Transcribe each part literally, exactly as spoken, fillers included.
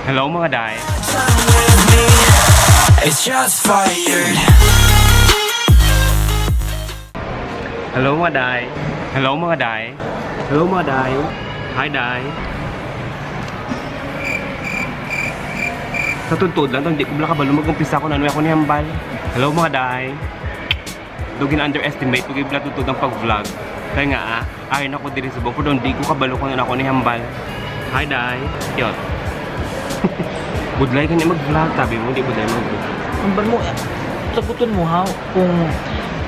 Hello, mga day. It's shots fired. Hello, mga day. Hello, mga day. Hello, mga day. Hi, day. Sa tuod-tuod lang, hindi ko bala kabalo mag-umpisa kung ano ako ni hambal. Hello, mga day. Do gin-underestimate ko gid bala tuod-tuod ang pag-vlog. Kaya nga, ah, ayon ako diri sa subong, pero hindi ko kabalo kung ano ako ni hambal. Hi, day. Cute. Budlay ka ni mag-vlog, sabi mo, di budlay mag-vlog. Ang bar mo, saguton mo ha, kung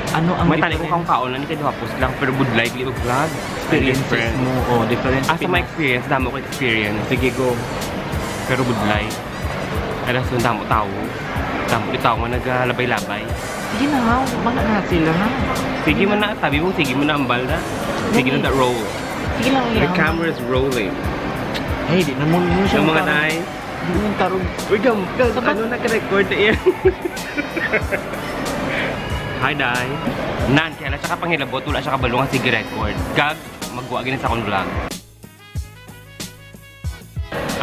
ano ang May tani ko difference. Kaon-kaon na ni kay duha post lang, pero budlay gali mag-vlog. Experiences Different. Mo, o difference. Asa may experience, damo ko experience. Sige, go. Pero budlay. Ay, rason, damo tao. Damo di tao nga nagalabay-labay. Sige na ha, mana na sila ha. Sige man na, sabi mo, sige man na ang balda. Sige na, the roll. Sige lang The yan. Camera is rolling. Hey, di na mo mo siya Yung mga parang- day. Di mo yung tarong. Uy, gam, gam, Sabat- ano, nag-record na yan? Hi, day. Nan, kaya lang siya kapangilabot, wala siya kabalo nga sige record. Gag, magwa gini sa akong vlog.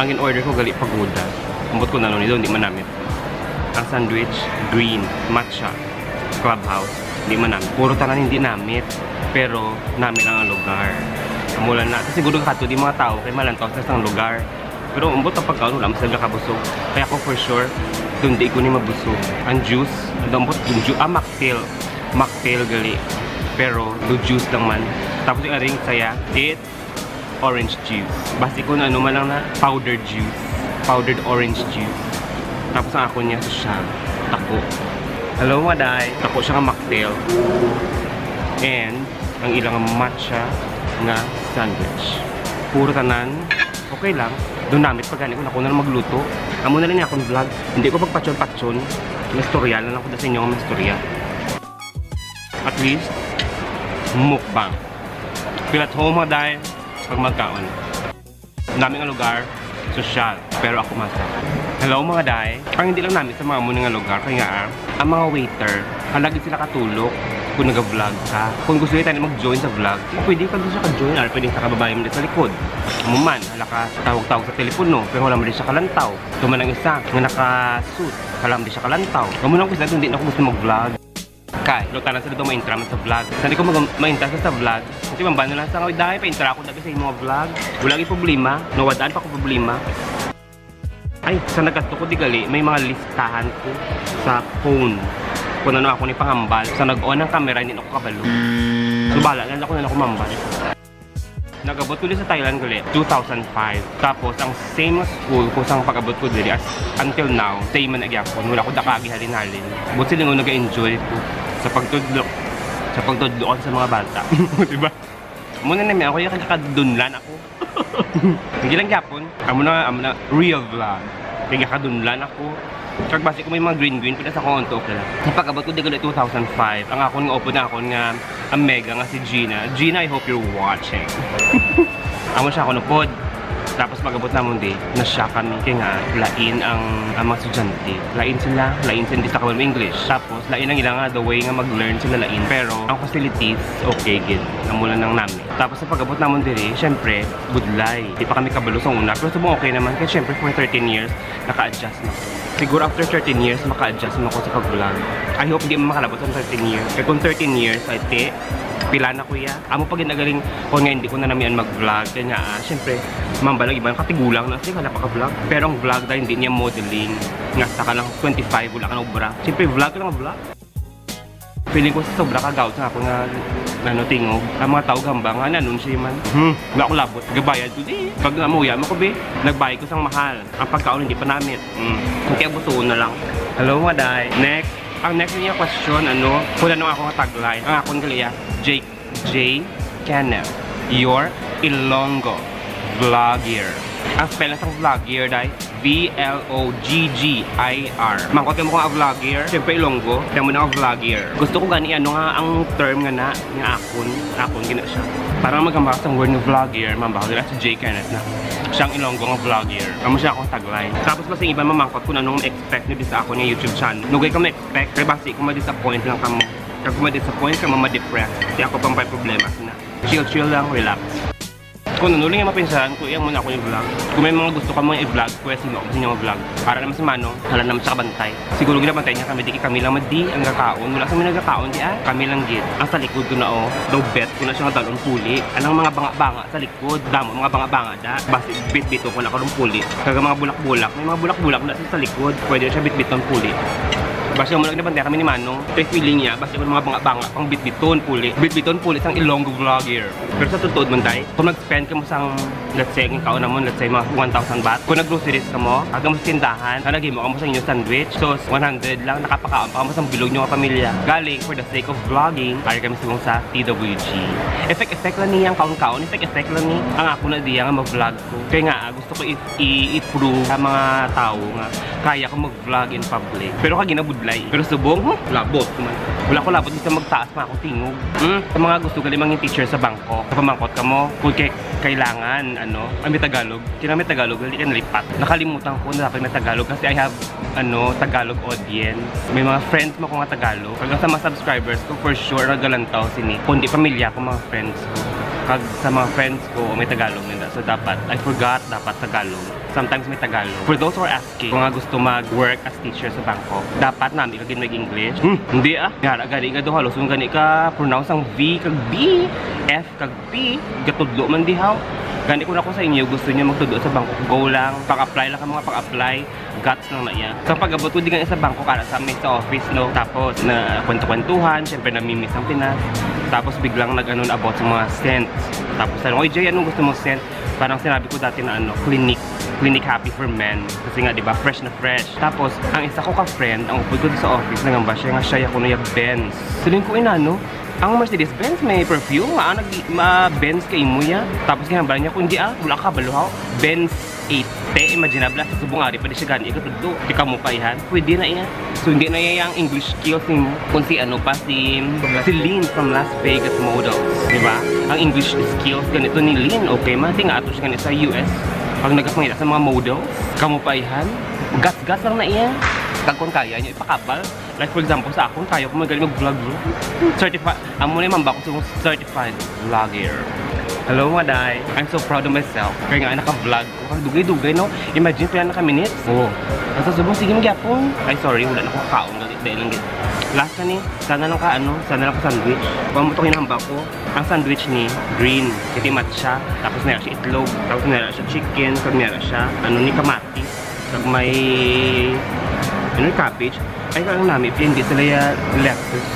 Ang in-order ko, gali pagoda. Ambot ko na nun, hindi manamit. Ang sandwich, green, matcha, clubhouse, hindi manamit. Puro tanan hindi namit, pero namit lang ang lugar. Mula na, kasi siguro kato di mga tao, kay malantaw sa isang lugar. Pero ambot ang pagkaon, wala man sila kabusog. Kaya ako for sure, doon di ko ni mabusog. Ang juice, ang ambot, yung ju- ah, mocktail. Mocktail gali. Pero, do juice lang man. Tapos yung aring saya, it orange juice. Basi ko na ano man lang na powdered juice. Powdered orange juice. Tapos ang ako niya sa siya, tako. Hello, mga day. Tako siya nga mocktail. And ang ilang matcha nga sandwich. Puro tanan, okay lang. Doon namit pa gani kung ako na lang magluto. Amo na lang yung akong vlog. Hindi ko pagpatyon-patyon. Mastorya lang ako sa inyo nga mastorya. At least, mukbang. Feel at home, mga day, pag magkaon. Dami nga lugar, sosyal, pero ako masa. Hello, mga day. Ang hindi lang namin sa mga muna nga lugar, kaya nga, ah, ang mga waiter, halagi sila katulog kung nag-vlog ka. Kung gusto nila tayo mag-join sa vlog, pwede ka doon siya ka-join, or pwede sa kababayan mo sa likod. Amo man, hala ka tawag-tawag sa telepono, pero wala man din siya kalantaw. Ito man ang isa, nga naka-suit, wala man din siya kalantaw. Amo lang ko sila, hindi na ako gusto mag-vlog. Kay, lo tanan sila daw maintra man sa vlog. Sabi ko, mag maintra sa, sa vlog. Kasi mambano lang sa ngawid, dahil paintra ako dati sa imong vlog. Wala yung problema. Nawadaan pa ko problema. Ay, sa nagasto ko di gali, may mga listahan ko sa phone. Kung ano ako ni pangambal. Sa nag-on ang camera, hindi na ako kabalo. So, bala na ako na ako mambal. Nag-abot ko sa Thailand gali, two thousand five. Tapos, ang same nga school ko sang pag-abot ko diri as until now, same man na gyapon. Wala ko dakaagi halin-halin. But sila nga nag-enjoy ko sa pagtudlo, sa pagtudloan sa mga bata. Diba? Muna na mi, ako yung kakadunlan ako. Hindi lang gyapon. Amo na, amo na, real vlog. Kaya kakadunlan ako. Kag basi kung may mga green-green, pwede sa akong unto, okay lang. Sa pag-abot ko, di ko na two thousand five, ang akon nga upod na akon nga, ang mega nga si Gina. Gina, I hope you're watching. Amo siya ako nupod. Tapos pag-abot namon di, na siya kami. Kaya nga, lain ang, ang mga estudyante. Lain sila, lain sila, hindi sa kabalo English. Tapos, lain ang ilang nga, the way nga mag-learn sila lain. Pero, ang facilities, okay gid. Amo lang nang nami. Tapos, sa pag-abot namon diri, syempre, budlay. Di pa kami kabalo sa una. Pero subong okay naman. Kaya syempre, for thirteen years, naka-adjust na ko. Siguro after thirteen years, maka-adjust na ako sa pag-vlog. I hope di man makalabot sa thirteen years. Kaya kung thirteen years, ay ti, pila na kuya. Amo pa ginagaling ko nga hindi ko na namian mag-vlog. Kaya nga, ah, syempre, mambal ang iba, katigulang na, sige, wala pa ka-vlog. Pero ang vlog dahil hindi niya modeling. Nga sa ka lang twenty-five, wala ka na obra. Syempre, vlog ka lang vlog. Feeling ko sa sobra ka gaot sa ako nga ano, tingog. Ang mga tao gamba nga, nanon siya man. Hmm, wala akong labot. Gabayad ko, di. Pag nga mo, uya mo ko, be. Nagbayad ko sang mahal. Ang pagkaon hindi pa namit. Hmm. Okay, ang busuon na lang. Hello, mga day. Next. Ang next niya question, ano, kung ano ako nga tagline. Ang akon gali, ah, J J Kenneth, your Ilonggo vlogger. Ang spell na sang vlogger, day, V L O G G I R. Mangkot mo kung ang vlogger, syempre Ilonggo, kaya mo na ang vlogger. Gusto ko gani, ano nga ang term nga na, nga akon, akon gina siya. Parang magkambal sa word nga vlogger, mambal nila si J Kenneth na. Siyang Ilonggo nga vlogger. Amo siya akong tagline. Tapos basta iban mamangkot kung anong expect nyo sa akon nga YouTube channel. Nugay ka ma-expect, kay basi kung ma-disappoint lang kamo. Kag kung ma-disappoint ka, ma-depress. Di ako pang may problema sina. Chill-chill lang, relax. Kung ano lang yung mapinsyan ko, iyang muna ako yung vlog. Kung may mga gusto ka mga i-vlog, pwede sino ako sa inyong vlog. Para naman si Manong, hala naman siya kabantay. Siguro ginabantay niya kami, di kami lang madi ang gakaon. Wala sa mga nagkakaon, di ah. Kami lang gid. Ang sa likod ko na, oh. Daw bet ko na siya nga dalon puli. Anang mga banga-banga sa likod. Damo, mga banga-banga da. Basi bitbito ko na karon puli. Kag mga bulak-bulak. May mga bulak-bulak na sa likod. Pwede siya bitbiton puli. Basi mo lang ginabantay kami ni Manong. Kay feeling niya, basi ko mga banga-banga, pang bitbiton puli. Bitbiton puli sang Ilonggo vlogger. Pero sa totoo man, day, kung nag-spend ka mo sang, let's say, ang kaon namon, let's say, mga one thousand baht, kung nag-groceries ka mo, aga mo sa tindahan, na naghimo ka mo sa inyong sandwich, so, one hundred lang, nakapakaon pa ka mo sa bilog nyo nga pamilya. Galing for the sake of vlogging, ari kami subong sa T W G. Effect-effect lang niya ang kaon-kaon, effect-effect lang ni. Ang ako na diya nga mag-vlog ko. Kaya nga, ah, gusto ko i- i-, i-prove sa mga tao nga kaya ko mag-vlog in public. Pero kag ginabudlay. Pero subong, huh, labot man. Wala ko labot, basta magtaas pa akong tingog. Hmm? Sa mga gusto gali mangin teacher sa bangko, sa pamangkot ka mo, kung kay kailangan, ano, ay may Tagalog. Kina may Tagalog, hindi ka nalipat. Nakalimutan ko na dapat may Tagalog kasi I have, ano, Tagalog audience. May mga friends mo ko nga Tagalog. Kag sa mga subscribers ko, for sure, nagalantaw sini. Kundi pamilya ko, mga friends ko. Kag sa mga friends ko, may Tagalog nila. So, dapat, I forgot, dapat Tagalog. Sometimes may Tagalog. For those who are asking, kung nga gusto mag-work as teacher sa bangko, dapat nami ka gid mag-English? Hmm, hindi ah. Yara gani nga daw halos kung gani ka pronounce ang V kag B, F kag P, gatudlo man dihaw. Gani kung ako sa inyo, gusto niyo magtudlo sa bangko, go lang. Pag-apply lang ka mga pag-apply, guts lang na iya. Sa pag-abot ko di gani sa bangko, kara sa may sa office, no? Tapos, na kwento-kwentuhan, syempre namimiss ang Pinas. Tapos biglang nag-ano na about sa mga scents. Tapos ano, "Oy, Jay, anong gusto mong scent?" Parang sinabi ko dati na ano, Clinique. Clinique Happy for Men. Kasi nga, di ba, fresh na fresh. Tapos, ang isa ko ka friend, ang upod ko sa office, nangamba siya nga siya ako na yung Benz. Siling ko, "Inano, ang Mercedes-Benz may perfume? Nga, nag ma Benz kay imo ya?" Tapos, ginambal niya, "Kung di ah, wala ka, baluhaw. Benz eight." Te, imagine na, sa subong ari pa di siya gani, ikatudlo. Di ka mo pa ihan. Pwede na iya. So, hindi na iya ang English skills ni mo. Kung si ano pa, si, si Lynn from Las Vegas Models. Di ba? Ang English skills ganito ni Lynn, okay man. Tinga ato siya ganito sa U S. Pag nagpangita sa mga models, kamo pa ihan. Gas-gas lang na iya. Kag kung kaya niya, ipakabal. Like, for example, sa akon, kaya ko magaling mag-vlog, bro. Certified, amo na yung mamba ko sa certified vlogger. Hello, mga day. I'm so proud of myself. Kaya nga, naka-vlog ko. Kag dugay-dugay, no? Imagine, pila na ka minutes? Oo. Basta subong, sige, magyapon. Ay, sorry, wala na ko kaon. Dali, dali lang gid. Last na ni, sana lang ka, ano, sana lang ka sandwich. Kung mo itong hinamba ko, ang sandwich ni green, kasi matcha. Tapos meron siya itlog, tapos meron siya chicken, tapos meron siya, ano, ni kamatis. Kag may, ano, cabbage. Ay, ang nami, hindi sila ya lettuce.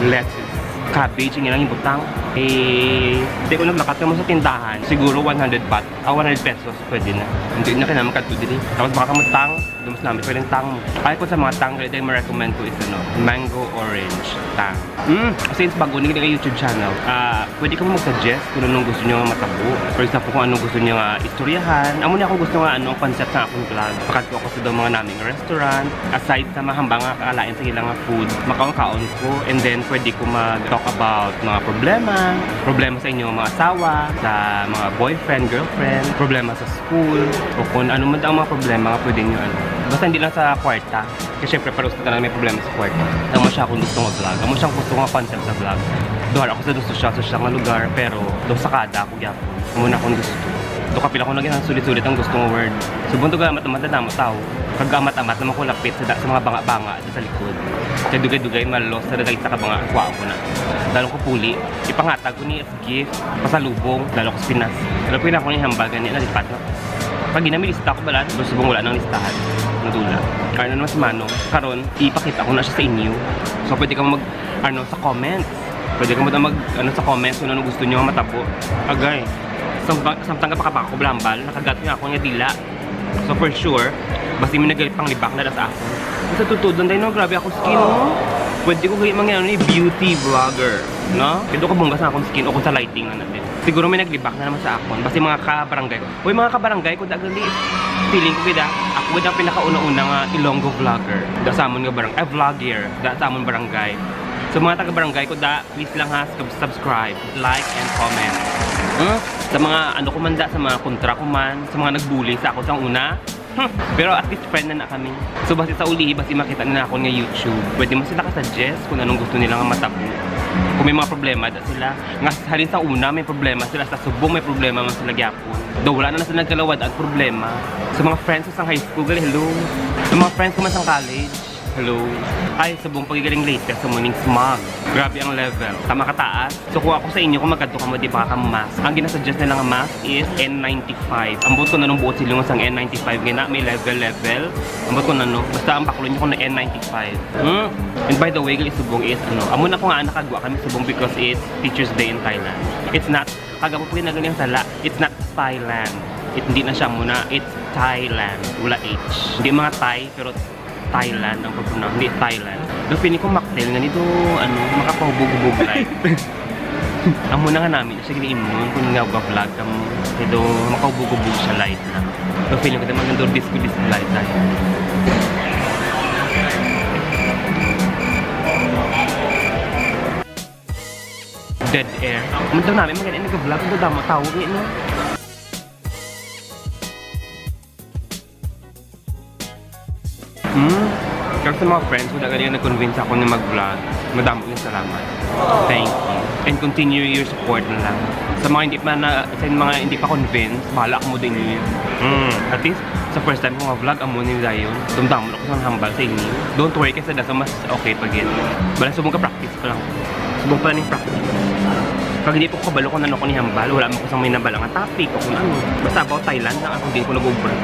Lettuce. Cabbage, ang ilang ibutang. Eh, di ko naglakat ka mo sa tindahan. Siguro one hundred baht. Ah, one hundred pesos, pwede na. Hindi na kailangan magkadto diri. Tapos baka ka mo tang, dumas namin, pwedeng tang mo. Ay, kung sa mga tang, pwede ma-recommend ko is, ano, mango orange tang. Mm, since bago ni ka YouTube channel, ah, pwede ka mo mag-suggest kung anong gusto niyo nga matabo. For example, kung anong gusto niyo nga istoryahan. Amo ni akong gusto nga, ano, ang concept sa akong vlog. Pakadto ako sa daw mga naming restaurant. Aside sa mahambang nga kalain sa ilang nga food, makaon-kaon ko. And then, pwede ko mag-talk about mga problema. Problema sa inyong mga asawa, sa mga boyfriend, girlfriend, problema sa school, o kung ano man ang mga problema nga pwede nyo, ano. Basta hindi lang sa kwarta. Kasi syempre, pareho sa tanan may problema sa kwarta. Amo siya akong gusto nga vlog. Amo siya ang gusto nga concept sa vlog. Duha ako sa doon sosyal, sosyal nga lugar, pero doon sa kada ako gyapon. Amo na akong gusto. Doon kapila ko na ginang sulit-sulit ang gusto nga word. Subong to gamat-amat na damo tao. Kag gamat-amat naman ko lapit sa, da- sa mga banga-banga sa likod. Kay dugay-dugay, malos sa dagay sa kabanga, kuha ko na. Lalo ko puli. Ipangatag ko ni gift, pasalubong, lalo ko sa Pinas. Pero pwede na ako ni hambal gani, nalipat na. Pag ginamilista ko, balan, gusto mong wala nang listahan. Nadula. Kaya na naman si Manong. Karon, ipakita ko na siya sa inyo. So, pwede ka mag, ano, sa comments. Pwede ka mag, mag, ano, sa comments kung ano gusto nyo matabo. Agay. Samtang, samtang ka pakapako, balambal, nakagat nga ako nga dila. So, for sure, basta may nagay panglibak na sa akon. Sa tutuod lang tayo, no? Grabe akong skin, no? Pwede ko gawin mga, ano, ni beauty vlogger, no? Pwede ko bunggas na akong skin o kung sa lighting na natin. Siguro may naglibak na naman sa akon. Basta mga kabarangay ko. Uy, mga kabarangay ko, dagali. Feeling ko gid, ah, ako gid ang pinakauna-una nga Ilonggo vlogger. Da sa amon nga barang-, ah, vlogger. Da sa amon barangay. So, mga taga-barangay ko, da, please lang ha, sub- subscribe, like, and comment. Hmm? Sa mga ano ko man da, sa mga kontra ko man, sa mga nagbully sa ako sa una. Hmm. Pero at least friend na na kami. So, basi sa ulihi, basi makita nila ako nga YouTube. Pwede mo sila ka-suggest kung anong gusto nila nga matabo. Kung may mga problema da sila, nga halin sa una may problema sila, sa subong may problema man sila gyapon. Do wala na na sila nagkalawad ang problema. Sa mga friends ko sa high school, gali, hello. Sa mga friends ko man sa college, hello. Ay, subong pagigaling latest sa morning smog. Grabe ang level. Tama kataas. So kung ako sa inyo, kung magkadto kamo, di ba, ka mask? Ang ginasuggest nila nga mask is N ninety-five. Ambot ko na nung buot silungon sang N ninety-five, gina may level-level. Ambot ko na, no? Basta ang baklon niyo kung na N ninety-five. Hmm? And by the way, gali, subong is, ano, amo na ko nga nakagwa kami subong because it's Teacher's Day in Thailand. It's not, kagapo po yung nagaling sala, it's not Thailand. It, hindi na siya muna, it's Thailand. Wala H. Hindi mga Thai, pero Thailand ang pagpronounce, hindi Thailand. Pero feeling ko mocktail nga nito, ano, makapahubog-hubog light. Amo na nga namin siya giniimnon kung nga vlog kamo. Pero makahubog-hubog siya light na. Pero feeling ko naman nandun disco disco light tayo. Dead air. Ang daw namin, maganda nag-vlog, ang damo tao, eh, no? Hmm? Kag sa mga friends ko, daghan nga nag-convince ako na mag-vlog. Madamo yung salamat. Thank you. And continue your support na lang. Sa mga hindi pa na, sa mga hindi pa convinced, bahala ka mo din yun. Hmm. At least, sa first time ko nga vlog, amo ni dayon. Dumdamo ako sa hambal sa inyo. Don't worry, kaysa dasa mas okay pa gid. Bala, subong ka practice pa lang. Subong pa lang yung practice. Pag hindi ko kabalo kung ano ko ni hambal, wala mo ko sa may nabala nga topic o kung ano. Basta about Thailand lang ako, hindi ko nag-over.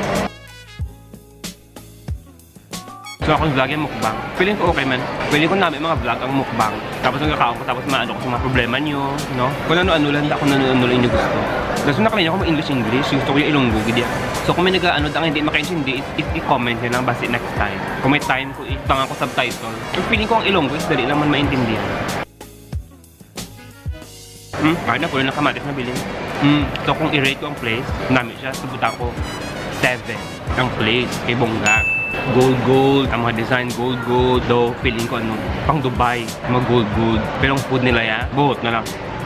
So, akong vlog yung mukbang. Feeling ko okay man. Feeling ko namin mga vlog ang mukbang. Tapos nagkakaon ko, tapos maano ko sa mga problema niyo, no? Kung ano-ano lang, kung ano-ano lang inyo gusto. Gusto na kanina ko mag-English-English, gusto ko yung Ilonggo, gid yan. So, kung may nag-ano, dang hindi makaintindi, i- i- i-comment nyo lang, basi next time. Kung may time ko, itangan ko subtitle. Pero feeling ko ang Ilonggo is dali lang man maintindihan. Hmm, kaya na, puno ng kamatis na bilhin. Hmm, so kung i-rate ko ang place, nami siya, subot ako, seven. Ang place, kay bongga. Gold, gold, ang mga design, gold, gold. Though, feeling ko, ano, pang Dubai, mga gold, gold. Pero ang food nila, ya, buhot na lang.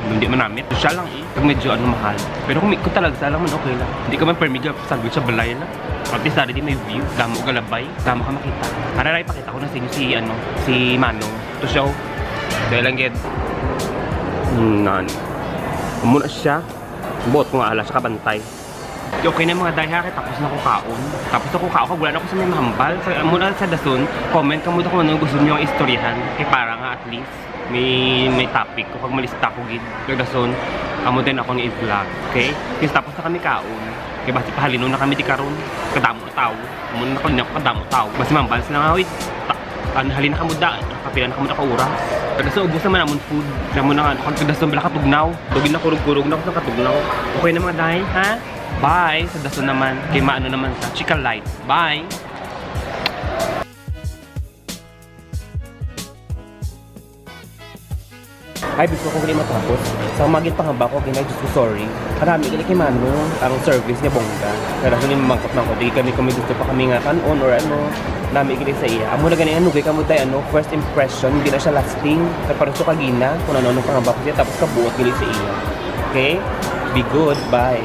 Hindi manamit. Siya lang, eh, pag medyo, ano, mahal. Pero kung, kung talaga sa lang man, okay lang. Hindi ka man permiga, sabi sa balay lang. At least, di may view. Damo ka labay, damo ka makita. Hararay, pakita ko na sa inyo si, ano, si Manong. To show. Dahil lang, gid. Nan. Amo na siya. Buot ko nga, ala siya kabantay. Okay na, mga day, ha, kay tapos na ko kaon. Tapos ako kaon, kag wala na ko sa may mahambal. Sa, amo na sa dason, comment kamo kung ano gusto niyo ang istoryahan. Kay para nga at least may, may topic ko, kag malista ko gid. Kag dason, amo din ako ni i-vlog, okay? Since tapos na kami kaon, kay basi pahalinon na kami di karon. Kadamo na tao. Amo na, nakalinaw ko, kadamo tao. Basi mahambal sila nga, "Uy, ta-, an-, halin na kamo da, kapila na kamo da ka oras." Kag dason, ubos naman amon food. Amo na nga, kag dason bala katugnaw. Dugin na, kurog-kurog na ako sa katugnaw. Okay na, mga day, ha? Bye. Sa dason naman, kay maano naman sa chika light. Bye. Ay, gusto ko gali matapos. Sa magin pangamba ko, ginay, Diyos ko, sorry. Kanami gali kay Mano ang service niya, bongga. Kaya sa ni mangkot-mangkot, di kami kung may gusto pa kami nga kanon or ano, nami gali sa iya. Amo na gani, ano, kay kamo tayo, ano, first impression, hindi na siya lasting. Kaya parang sa kagina, kung ano-ano pangamba ko siya, tapos kabuot gali sa iya. Okay? Be good. Bye.